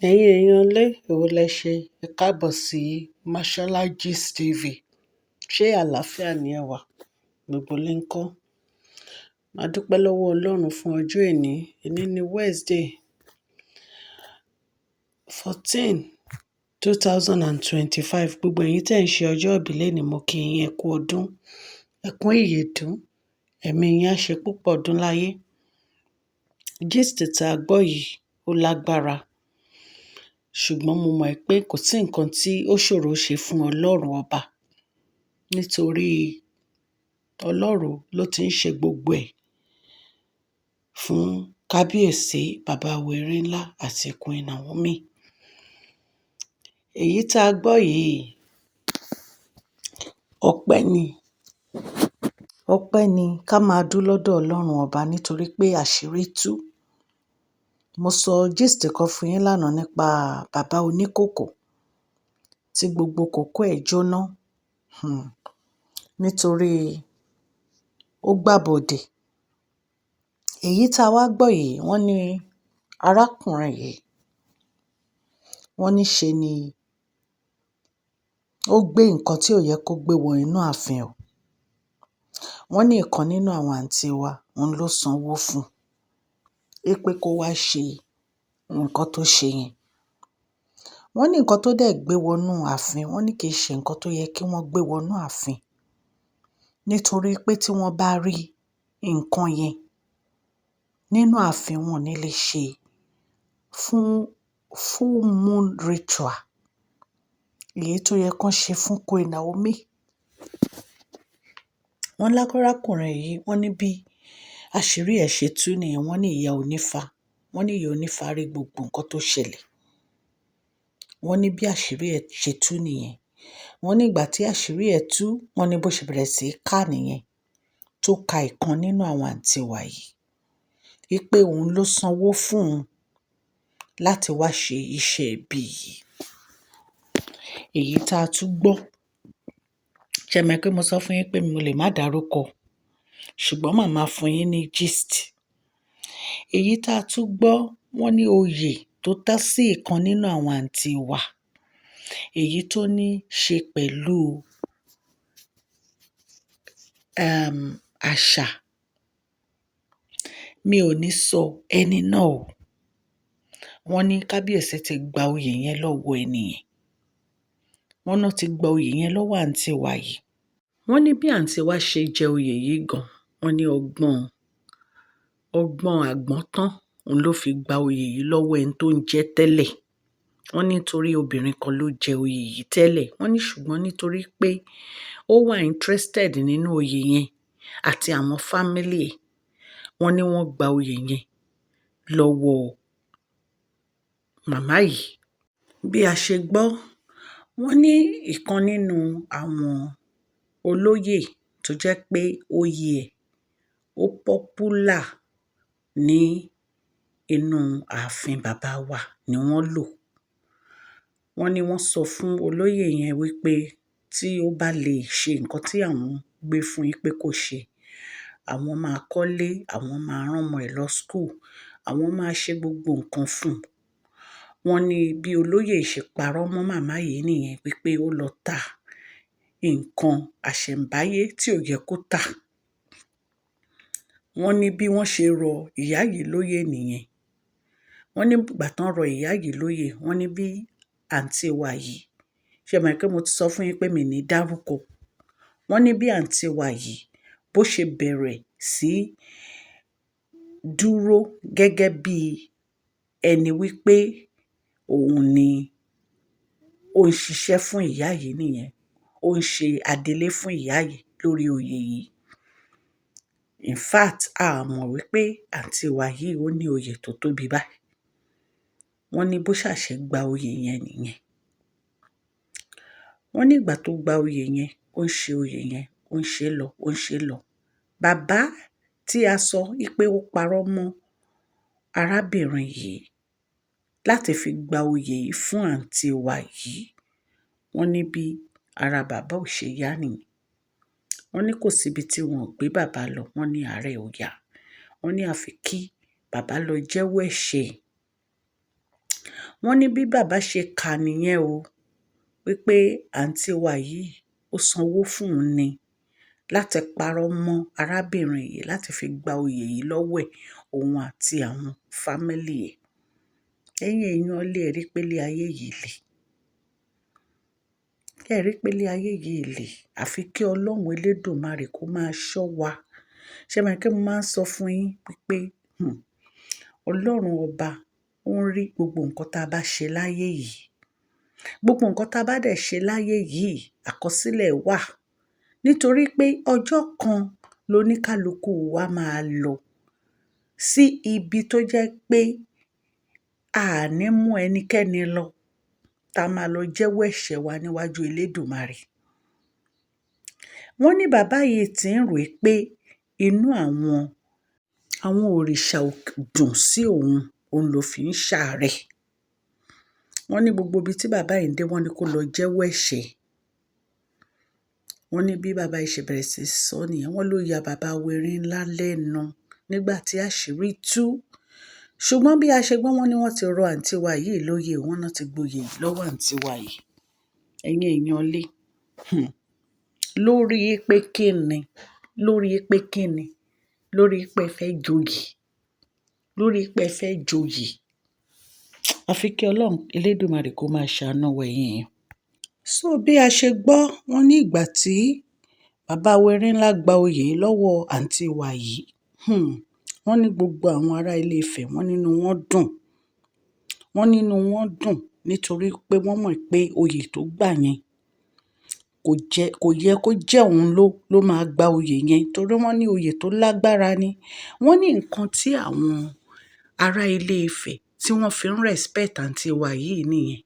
Ẹ̀yin èèyàn ilé, èwo lẹ ṣe? Ẹ káàbọ̀ sí Mashola Gist TV. Ṣé àlàáfíà ni ẹ wà? Gbogbo ilé ńkọ́? A dúpẹ́ lọ́wọ́ Ọlọ́run fún ọjọ́ òní. Òní ni Wednesday 14, 2025. Gbogbo ẹ̀yin tí ẹ̀ ń ṣe ọjọ́ ìbí lónìí, mo kí yín, ẹ kú ọdún, ẹ kú ìyèdún, ẹ̀mí yín á ṣe púpọ̀ ọdún láyé. Gist tí a gbọ́ yìí ó lágbára, ṣùgbọ́n mo mọ̀ pé kò sí nǹkan tí ó ṣòro ṣe fún Ọlọ́run ọba, nítorí Ọlọ́run ló ti ń ṣe gbogbo ẹ̀ fún kábíyèsí bàbá wa Erinla àti Queen Naomi. Èyí tá a gbọ́ yìí, ọpẹ́ ni. Ọpẹ́ ni ká máa dú lọ́dọ̀ Ọlọ́run ọba nítorí pé àṣírí tú. Mo sọ gist kan fún yín lánàá nípa bàbá oníkókó tí gbogbo kòkó ẹ̀ jóná, nítorí ó gbàbọ̀dè. Èyí tá a wá gbọ́ yìí, wọ́n ní arákùnrin yìí, wọ́n ní ṣe ni ó gbé nǹkan tí ò yẹ kó gbé wọ inú ààfin o. Wọ́n ní ìkan nínú àwọn àǹtí wa, òun ló sanwó fún un pé kó wá ṣe nǹkan tó ṣe yẹn. Wọ́n ní nǹkan tó dẹ̀ gbé wọnú ààfin, wọ́n ní kì í ṣe nǹkan tó yẹ kí wọ́n gbé wọnú ààfin. Nítorí pé tí wọ́n bá rí nǹkan yẹn nínú ààfin, wọn ò ní lè ṣe fún full moon ritual èyí tó yẹ kó ṣe fún Queen Naomi. Wọ́n lárákùnrin yìí, wọ́n ní bí àṣírí ẹ̀ ṣe tú nìyẹn. Wọ́n ní ìyá onífá, wọ́n ní ìyá onífá rí gbogbo nǹkan tó ṣẹlẹ̀. Wọ́n ní bí àṣírí ẹ̀ ṣe tú nìyẹn. Wọ́n ní ìgbà tí àṣírí ẹ̀ tú, wọ́n ní bó ṣe bẹ̀rẹ̀ sí í kà nìyẹn, tó ka ìkan nínú àwọn àǹtí wa yìí, wípé òun ló sanwó fún un láti wá ṣe iṣẹ́ ibi yìí. Èyí tá a tún gbọ́, ṣé ẹ mọ̀ pé mo sọ fún yín pé mo lè má dárúkọ, ṣùgbọ́n màá máa fún yín ní gist. Èyí tá a tún gbọ́, wọ́n ní oyè tó tọ́ sí ìkan nínú àwọn àǹtí wa, èyí tó ní ṣe pẹ̀lú àṣà. Mi ò ní sọ ẹni náà o. Wọ́n ní kábíyèsí ti gba oyè yẹn lọ́wọ́ ẹni yẹn. Wọ́n náà ti gba oyè yẹn lọ́wọ́ àǹtí wa yìí. Wọ́n ní bí àǹtí wa ṣe jẹ oyè yìí gan, wọ́n ní ọgbọ́n, ọgbọ́n àgbọ́ntán òun ló fi gba oyè yìí lọ́wọ́ ẹni tó ń jẹ tẹ́lẹ̀. Wọ́n ní nítorí obìnrin kan ló jẹ oyè yìí tẹ́lẹ̀. Wọ́n ní ṣùgbọ́n nítorí pé ó wà interested nínú oyè yẹn àti àwọn family ẹ̀, wọ́n ní wọ́n gba oyè yẹn lọ́wọ́ màmá yìí. Bí a ṣe gbọ́, wọ́n ní ìkan nínú àwọn olóyè tó jẹ́ pé oyè ẹ̀ ó popular ní inú ààfin bàbá wa ni wọ́n lò. Wọ́n ní wọ́n sọ fún olóyè yẹn wípé tí ó bá lè ṣe nǹkan tí àwọn gbé fún yín pé kó ṣe, àwọn máa kọ́lé, àwọn máa rán ọmọ ẹ̀ lọ school, àwọn máa ṣe gbogbo nǹkan fún un. Wọ́n ní bí olóyè ṣe parọ́ mọ́ màmá yìí nìyẹn wípé ó lọ ta nǹkan àṣẹ̀ǹbáyé tí ò yẹ kó tà. Wọ́n ní bí wọ́n ṣe rọ ìyá yìí lóyè nìyẹn. Wọ́n ní ìgbà tán rọ ìyá yìí lóyè, wọ́n ní bí àǹtí wa yìí, ṣé ẹ mọ̀ pé mo ti sọ fún yín pé mi ò ní dárúkọ. Wọ́n ní bí àǹtí wa yìí bó ṣe bẹ̀rẹ̀ sí dúró gẹ́gẹ́ bí ẹni wípé òun ni ó ń ṣiṣẹ́ fún ìyá yìí nìyẹn. Ó ń ṣe adelé fún ìyá yìí lórí oyè yìí. In fact, a mọ̀ wípé àǹtí wa yìí ó ní oyè tó tóbi báyìí. Wọ́n ní bó ṣà ṣe gba oyè yẹn nìyẹn. Wọ́n ní ìgbà tó gba oyè yẹn, ó ń ṣe oyè yẹn, ó ń ṣe lọ, ó ń ṣe lọ. Bàbá tí a sọ wípé ó parọ́ mọ́ arábìnrin yìí láti fi gba oyè yìí fún àǹtí wa yìí, wọ́n ní bí ara bàbá ò ṣe yá nìyẹn. Wọ́n ní kò sí ibi tí wọ́n ò gbé bàbá lọ. Wọ́n ní ààrẹ ò yá. Wọ́n ní àfi kí bàbá lọ jẹ́wọ́ ẹ̀ṣẹ̀. Wọ́n ní bí bàbá ṣe kà nìyẹn o, wípé àǹtí wa yìí ó sanwó fún òun ni láti parọ́ mọ́ arábìnrin yìí láti fi gba oyè yìí lọ́wọ́ ẹ̀, òun àti àwọn fámílì ẹ̀. Ẹ̀yin èèyàn ilé, ẹ rí pé ilé ayé yìí le. Ẹ rí pé ilé ayé yìí le. Àfi kí Ọlọ́run Elédùmarè kó máa ṣọ́ wa. Ṣé mo kí mo máa ń sọ fún yín wípé, Ọlọ́run ọba ó ń rí gbogbo nǹkan tí a bá ṣe láyé yìí. Gbogbo nǹkan tí a bá dẹ̀ ṣe láyé yìí, àkọsílẹ̀ wà. Nítorí pé ọjọ́ kan lóníkálukú wa máa lọ sí ibi tó jẹ́ pé a ní mú ẹnikẹ́ni lọ, tá a máa lọ jẹ́wọ́ ẹ̀ṣẹ̀ wa níwájú Elédùmarè. Wọ́n ní bàbá yìí tí ń rò pé inú àwọn òrìṣà ò dùn sí òun, òun ló fi ń ṣàárẹ̀. Wọ́n ní gbogbo ibi tí bàbá yìí ń dé, wọ́n ní kó lọ jẹ́wọ́ ẹ̀ṣẹ̀. Wọ́n ní bí bàbá yìí ṣe bẹ̀rẹ̀ sí í sọ nìyẹn. Wọ́n ló ya bàbá wèrè ńlá lẹ́nu nígbà tí àṣírí tú. Ṣùgbọ́n bí a ṣe gbọ́, wọ́n ní wọ́n ti rọ àǹtí wa yìí lóyè, wọ́n náà ti gboyè lọ́wọ́ àǹtí wa yìí. Ẹ̀yin èèyàn lé, lórí pé kí ni? Lórí pé kí ni? Lórí pé ẹ fẹ́ joyè. Lórí pé ẹ fẹ́ joyè. Àfi kí Ọlọ́run Elédùmarè kó máa ṣàánú wa ẹ̀yin èèyàn. So bí a ṣe gbọ́, wọ́n ní ìgbà tí bàbá wèrè ńlá gba oyè lọ́wọ́ àǹtí wa yìí, wọ́n ní gbogbo àwọn ará ilé Ifẹ̀, wọ́n nínú wọn dùn. Wọ́n nínú wọn dùn nítorí pé wọ́n mọ̀ pé oyè tó gbà yẹn kò yẹ kó jẹ́ òun ló máa gba oyè yẹn, torí wọ́n ní oyè tó lágbára ni. Wọ́n ní nǹkan tí àwọn ará ilé Ifẹ̀ tí wọ́n fi ń respect àǹtí wa yìí nìyẹn.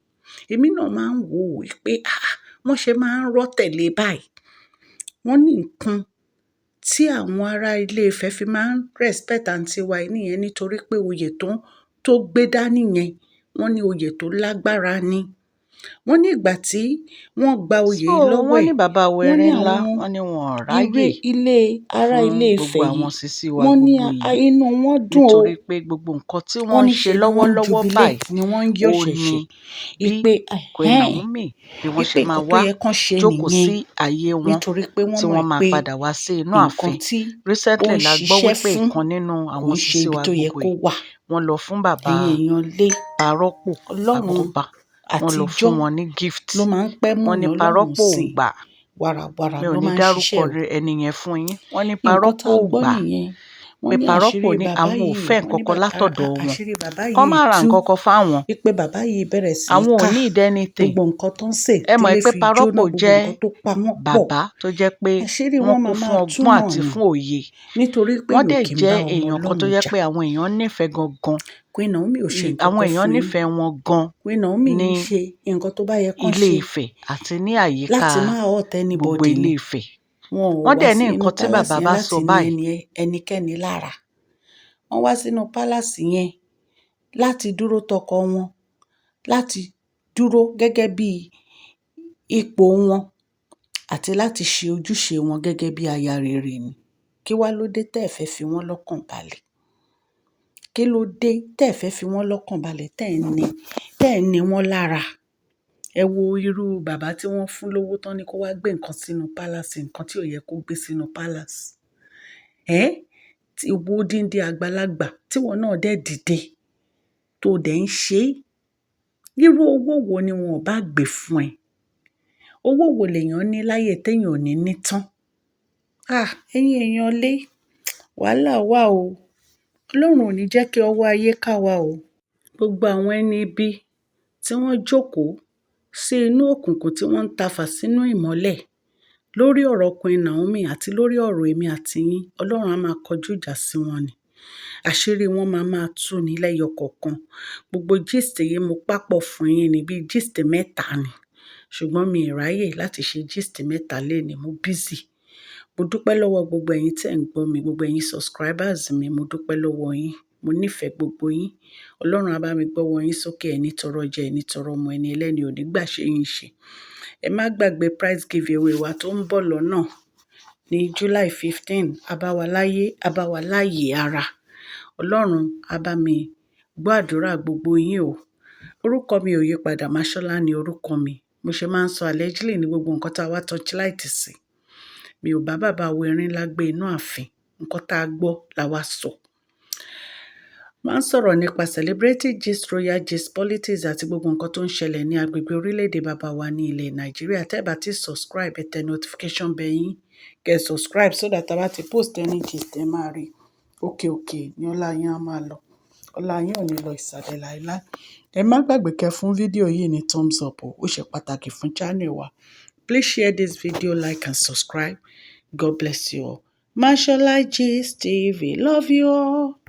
Èmi náà máa ń wò wípé, àh, wọ́n ṣe máa ń rọ́ tẹ̀lé báyìí. Wọ́n ní nǹkan tí àwọn ará ilé Ifẹ̀ fi máa ń respect àǹtí wa yìí nìyẹn, nítorí pé oyè tó gbé dání yẹn, wọ́n ní oyè tó lágbára ni. Wọ́n ní ìgbà tí wọ́n gba oyè So yìí lọ́wọ́ wọ́n ẹ̀, ní bàbá wọ́n wèrè ní ńlá, àwọn wọ́n ní wọn ò ráyè ilé ará fún ilé gbogbo Ifẹ̀ àwọn yìí, sisi wa wọ́n ní gbogbo yìí, inú wọn dùn o. nítorí pé gbogbo nǹkan tí Wọ́n wọ́n ń ní ṣe ṣe ni wọ́n lọ́wọ́lọ́wọ́ jubilate, báyìí ni wọ́n ń yọ̀ ó ní ṣẹ̀ṣẹ̀. bí Wípé, Queen ẹ̀hẹ́n, Naomi bí wọ́n wípé ṣe máa nǹkan tó wá yẹ kán ṣe jókòó nìyẹn, sí ààyè wọn nítorí pé wọ́n tí mọ̀ wọ́n máa pé padà wá sí inú nǹkan ààfin. tí ó Recently ń la gbọ́ ṣiṣẹ́ wípé fún ìkan nínú kò àwọn ń ṣe sisi ibi wa tó yẹ gbogbo kó yìí, wà. wọ́n lọ fún bàbá Ẹ̀yin èèyàn lé, Parọ́pò, bàbá Ọlọ́run ọba, wọ́n lọ àtijọ́ fún wọn ní gift. ló máa ń pẹ́ Wọ́n ní múyàn Ọlọ́run Parọ́pò ò sìn. gbà. Wàràwàrà Mi ò ló ní máa ń dárúkọ ṣiṣẹ́ o. ẹni yẹn fún yín. Wọ́n ní Nǹkan Parọ́pò tá a ò gbọ́ gbà. nìyẹn. Wọ́n Pé ní Parọ́pò àṣírí ní bàbá àwọn ò yìí, fẹ́ wọ́n nǹkan ní kan látọ̀dọ̀ wọn. àṣírí bàbá Kán yìí má ra tú. nǹkan kan fáwọn. Wípé bàbá yìí bẹ̀rẹ̀ sí í Àwọn ò ká need anything. gbogbo nǹkan tó ń sè Ẹ mọ̀ tílé pé fi jóná, Parọ́pò gbogbo jẹ́ nǹkan tó pa wọ́n pọ̀. bàbá tó jẹ́ pé Àṣírí wọ́n wọn kún máa fún máa ọgbọ́n túmọ̀ àti ni. fún òye. Nítorí pé Wọ́n èèyàn dẹ̀ kì í jẹ́ bá ọmọ èèyàn kan tó Ọlọ́run jẹ́ jà. pé àwọn èèyàn nífẹ̀ẹ́ gangan. Queen Naomi ò ṣe nǹkan Àwọn kan èèyàn fún yín. nífẹ̀ẹ́ wọn gan Queen Naomi ní ń ṣe nǹkan tó bá yẹ kán Ilé ṣe Ifẹ̀ àti ní àyíká láti má hurt gbogbo anybody Ilé ni. Ifẹ̀. Wọn ò Wọ́n wá dẹ̀ ní sí inú nǹkan tí palace bàbá yẹn bá láti sọ ní báyìí, ẹnikẹ́ni lára. Wọ́n wá sínú palace yẹn láti dúró tọkọ wọn, láti dúró gẹ́gẹ́ bí ipò wọn àti láti ṣe ojúṣe wọn gẹ́gẹ́ bí aya rere ni. Kí wá ló dé tẹ́ ẹ fẹ́ fi wọ́n lọ́kàn balẹ̀? Kí ló dé tẹ́ ẹ fẹ́ fi wọ́n lọ́kàn balẹ̀ tẹ́ ẹ ní wọ́n lára? Ẹ wo irú bàbá tí wọ́n fún lówó tán ní kó wá gbé nǹkan sínú palace, nǹkan tí ò yẹ kó gbé sínú palace. Ẹ́, tí wo díndín àgbàlagbà tí wọ́n náà dẹ̀ dìde tó dẹ̀ ń ṣe. Irú owó wo ni wọ́n ò bá gbé fún ẹ? Owó wo lèèyàn ní láyé tẹ́yàn ò ní ní tán? Ah, ẹ̀yin èèyàn lé, wàhálà wà o. Ọlọ́run ò ní jẹ́ kí ọwọ́ ayé ká wa o. Gbogbo àwọn ẹni ibi tí wọ́n jókòó sí inú òkùnkùn tí wọ́n ń tafà sínú ìmọ́lẹ̀ lórí ọ̀rọ̀ Queen Naomi àti lórí ọ̀rọ̀ èmi àti yín, Ọlọ́run á máa kọjú ìjà sí wọn ni. Àṣírí wọn máa máa tú ní lẹ́yọ kọ̀ọ̀kan. Gbogbo gist yìí mo pápọ̀ fún yín ni bí gist mẹ́ta ni. Ṣùgbọ́n mi ò ráyè láti ṣe gist mẹ́ta lénìí, mo busy. Mo dúpẹ́ lọ́wọ́ gbogbo ẹ̀yin tí ẹ̀ ń gbọ́ mi, gbogbo ẹ̀yin subscribers mi, mo dúpẹ́ lọ́wọ́ yín. Mo nífẹ̀ẹ́ gbogbo yín. Ọlọ́run á bá mi gbọ́wọ́ yín sókè, ẹni tọrọ jẹ, ẹni tọrọ mu, ẹni ẹlẹ́ni ò ní gbà ṣe yín ṣe. Ẹ má gbàgbé prize giveaway wa tó ń bọ̀ lọ́nà ní July 15. A bá wa láyé, a bá wa láyé ara. Ọlọ́run á bá mi gbọ́ àdúrà gbogbo yín o. Orúkọ mi ò yí padà, Mashola ni orúkọ mi. Mo ṣe máa ń sọ allegedly ní gbogbo nǹkan tá a wá torchlight sí. Mi ò bá bàbá wo Erinlá gbé inú ààfin. Nǹkan tá a gbọ́ la wá sọ. Máa ń sọ̀rọ̀ nípa celebrity gist, royal gist, politics àti gbogbo nǹkan tó ń ṣẹlẹ̀ ní agbègbè orílẹ̀-èdè bàbá wa ní ilẹ̀ Nàìjíríà. Tẹ́ bá ti subscribe, ẹ tẹ notification bell yín, kẹ́ subscribe so that tá bá ti post any gist, ẹ máa rí. Òkè òkè ni ọlá yín á máa lọ. Ọlá yín ò ní lọ ìsàlẹ̀ láíláí. Ẹ má gbàgbé kẹ́ fún fídíò yìí ní thumbs up o. Ó ṣe pàtàkì fún channel wa. Please share this video, like and subscribe. God bless you all. Mashola Gist TV. Love you all.